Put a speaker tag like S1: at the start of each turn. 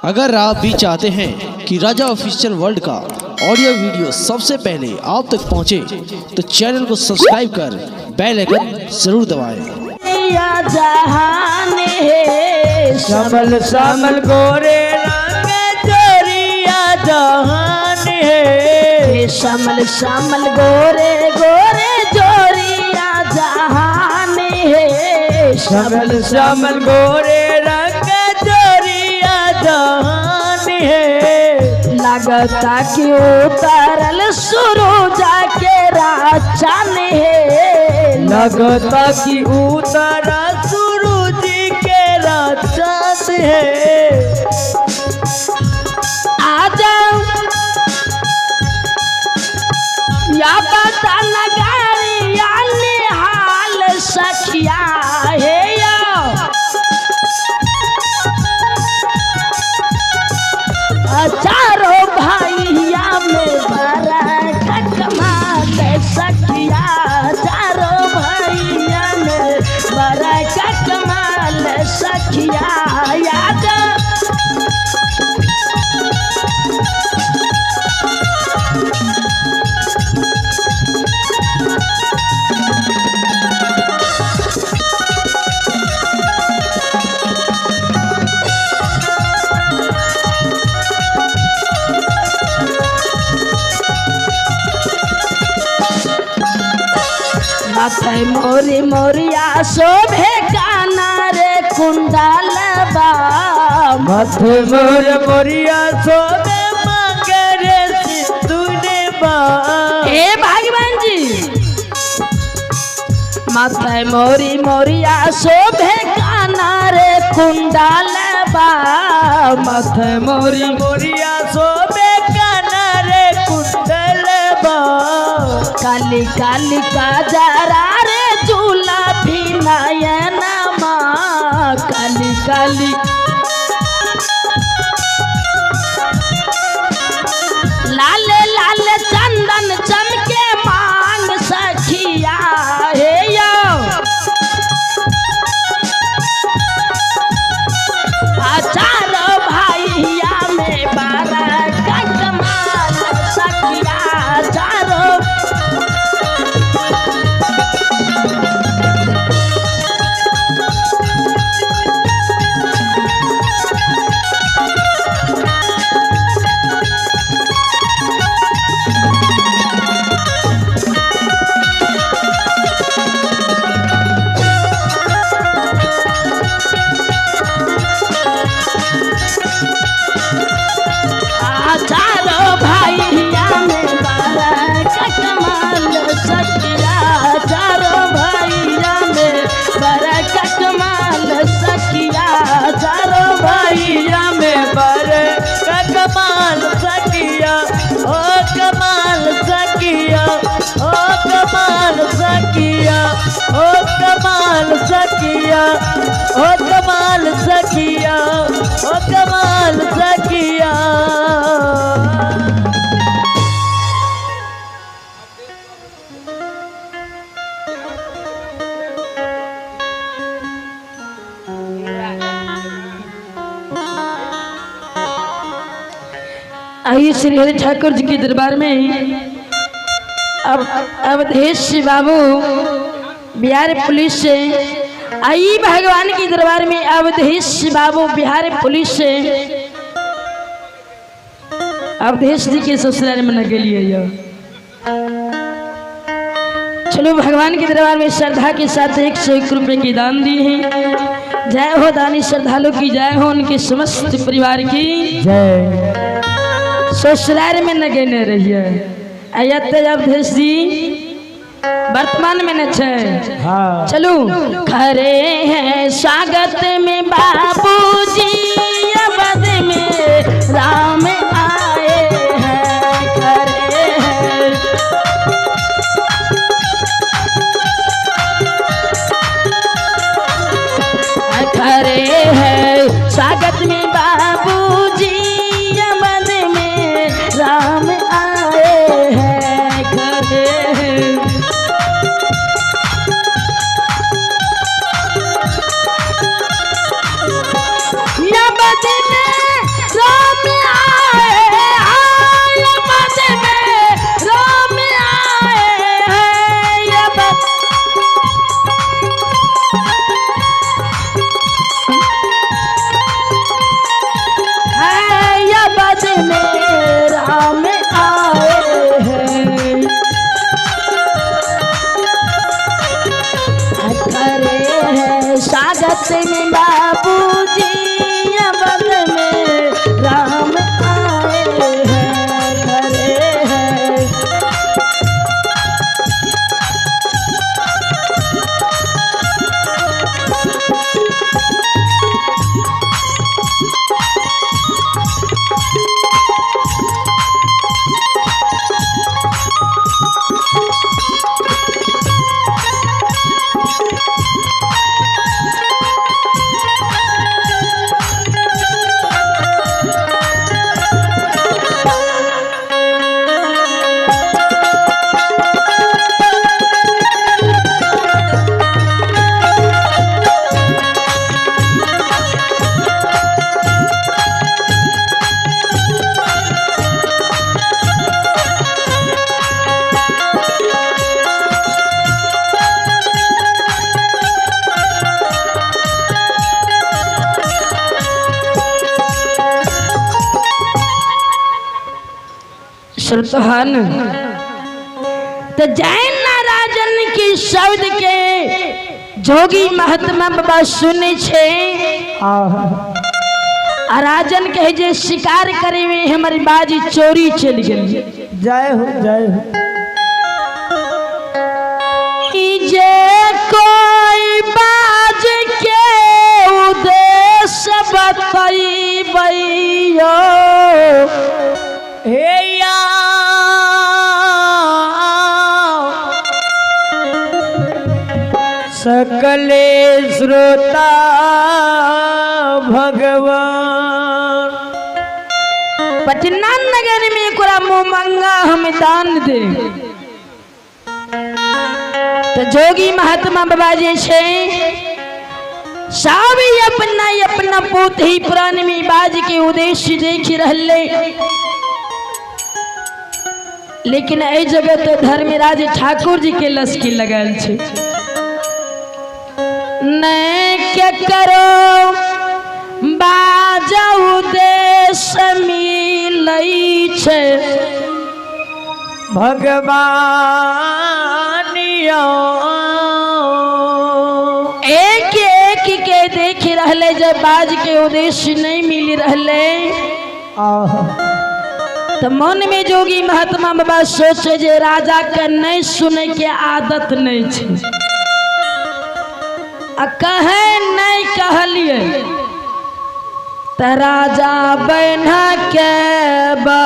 S1: अगर आप भी चाहते हैं कि राजा ऑफिशियल वर्ल्ड का ऑडियो वीडियो सबसे पहले आप तक पहुंचे, तो चैनल को सब्सक्राइब कर बेल आइकन जरूर दबाएं।
S2: जहान है
S3: समल समल गोरे रंग जोरिया जहान है।
S2: समल समल गोरे गोरे जोरिया जहान है।
S3: समल समल गोरे रंग जोरिया जहान है।
S2: लगता कि उतरल सुरुजा के राचन है।
S3: लगता कि उतरा सूरज के राचन है।
S2: आ जाओ या बता नगारिया निहाल सखिया हे यो। चारों भाइया में बरकत कमाल सखिया। चारों भाइया में बरकत कमाल सखिया। याद माथे मोरी मोरिया शोभे काना रे कुंडल बा।
S3: माथे मोर मोरिया शोभे मांगे सिंदूर बा।
S2: हे भगवान जी, माथे मोरी मोरिया शोभे काना रे कुंडल बा।
S3: माथे मोरी मोरिया शोभे काना रे कुंडल बा।
S2: काली काली का जरा रे झूला भी नयन माँ। काली काली लाल लाल चंदन चमके मांग सखिया हे यो। चारों भाइया में बरकत कमाल सखिया। चारों चारों भाइया में बरकत कमाल सखिया। चारों भाइया में बरकत कमाल सखिया। चारों
S3: भाइया में बरकत कमाल सखिया। ओ कमाल सखिया, ओ कमाल सखिया, ओ कमाल सखिया, ओ कमाल सखिया, ओ कमाल सखिया।
S2: आइए श्री हरि ठाकुर जी के दरबार में अब अवधेश बाबू बिहार पुलिस से। आई भगवान के दरबार में अवधेश बाबू बिहार पुलिस से अवधेश जी के ससुराल में न गेलिए। चलो भगवान के दरबार में श्रद्धा के साथ 101 रुपये की दान दी है। जय हो दानी श्रद्धालु की जय हो, उनके समस्त परिवार की
S3: जय।
S2: ससुराल में न गेने रहिए। अवधेश जी वर्तमान में न छे।
S3: हाँ।
S2: चलो खड़े हैं स्वागत में बाबूजी अवध में राम आए हैं। खड़े हैं खड़े हैं स्वागत में बाबूजी अवध में राम आए हैं। खड़े हैं या श्रोतहन तो जैन राजन की शब्द के जोगी महात्मा बाबा सुने छे। आ राजन कहे जे शिकार करे में हमारी बाजी चोरी चल गई।
S3: जय हो जय हो।
S2: जे कोई बाज के उद्देश्य बतैबैयो
S3: हे या सकले श्रोता भगवान।
S2: पटना नगर में एकरा मुँह मंगा हम दान दे। तो जोगी महात्मा बाबा जे छे सब अपना अपना पोथी पुराण में बाज के उद्देश्य देख रहले, लेकिन एहि जगह तो धर्मराज ठाकुर जी के लश्की लगल छे। नहीं के करो बाज उद्देश्य मिलै छे
S3: भगवान
S2: एक एक के देख रहले जब बाज के उद्देश्य नहीं मिल रहले तो मन में जोगी महात्मा बाबा सोचे जे राजा के नहीं सुने के आदत नहीं छे आ कहे नहीं कहलिए त राजा बन के बा।